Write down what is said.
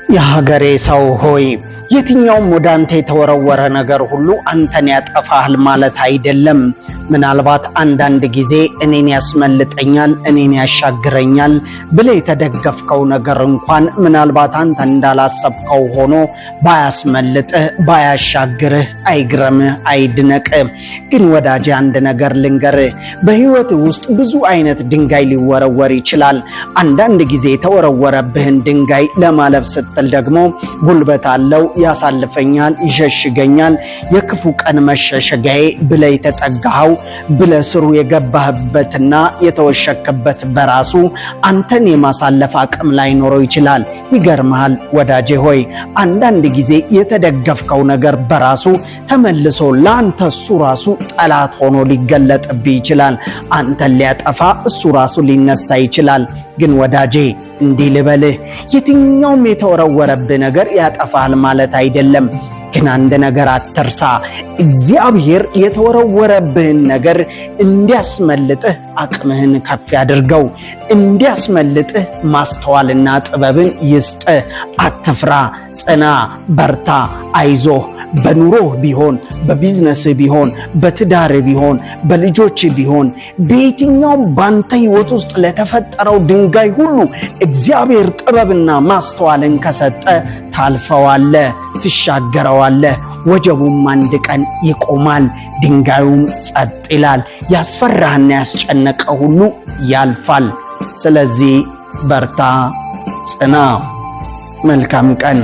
የሀገሬ ሰው ሆይ፣ የትኛውም ወደ አንተ የተወረወረ ነገር ሁሉ አንተን ያጠፋሃል ማለት አይደለም። ምናልባት አንዳንድ ጊዜ እኔን ያስመልጠኛል፣ እኔን ያሻግረኛል ብለህ የተደገፍከው ነገር እንኳን ምናልባት አንተ እንዳላሰብከው ሆኖ ባያስመልጥህ፣ ባያሻግርህ አይግረምህ፣ አይድነቅህ። ግን ወዳጄ፣ አንድ ነገር ልንገርህ፣ በህይወት ውስጥ ብዙ አይነት ድንጋይ ሊወረወር ይችላል። አንዳንድ ጊዜ የተወረወረብህን ድንጋይ ለማለፍ ስትል ደግሞ ጉልበት አለው፣ ያሳልፈኛል፣ ይሸሽገኛል፣ የክፉ ቀን መሸሸጊያዬ ብለህ የተጠጋኸው፣ ብለህ ስሩ የገባህበትና የተወሸክበት በራሱ አንተን የማሳለፍ አቅም ላይኖረው ይችላል። ይገርምሃል ወዳጄ ሆይ፣ አንዳንድ ጊዜ የተደገፍከው ነገር በራሱ ተመልሶ ለአንተ እሱ ራሱ ጠላት ሆኖ ሊገለጥብህ ይችላል። አንተን ሊያጠፋ እሱ ራሱ ሊነሳ ይችላል። ግን ወዳጄ፣ እንዲህ ልበልህ፣ የትኛውም የተወረወረብህ ነገር ያጠፋል ማለት አይደለም። ግን አንድ ነገር አትርሳ። እግዚአብሔር የተወረወረብህን ነገር እንዲያስመልጥህ አቅምህን ከፍ ያድርገው። እንዲያስመልጥህ ማስተዋልና ጥበብን ይስጥህ። አትፍራ፣ ጽና፣ በርታ፣ አይዞህ። በኑሮህ ቢሆን፣ በቢዝነስህ ቢሆን፣ በትዳርህ ቢሆን፣ በልጆች ቢሆን፣ በየትኛውም ባንተ ህይወት ውስጥ ለተፈጠረው ድንጋይ ሁሉ እግዚአብሔር ጥበብና ማስተዋልን ከሰጠ ታልፈዋለህ፣ ትሻገረዋለህ። ወጀቡም አንድ ቀን ይቆማል፣ ድንጋዩም ጸጥ ይላል። ያስፈራህና ያስጨነቀ ሁሉ ያልፋል። ስለዚህ በርታ፣ ጽና። መልካም ቀን።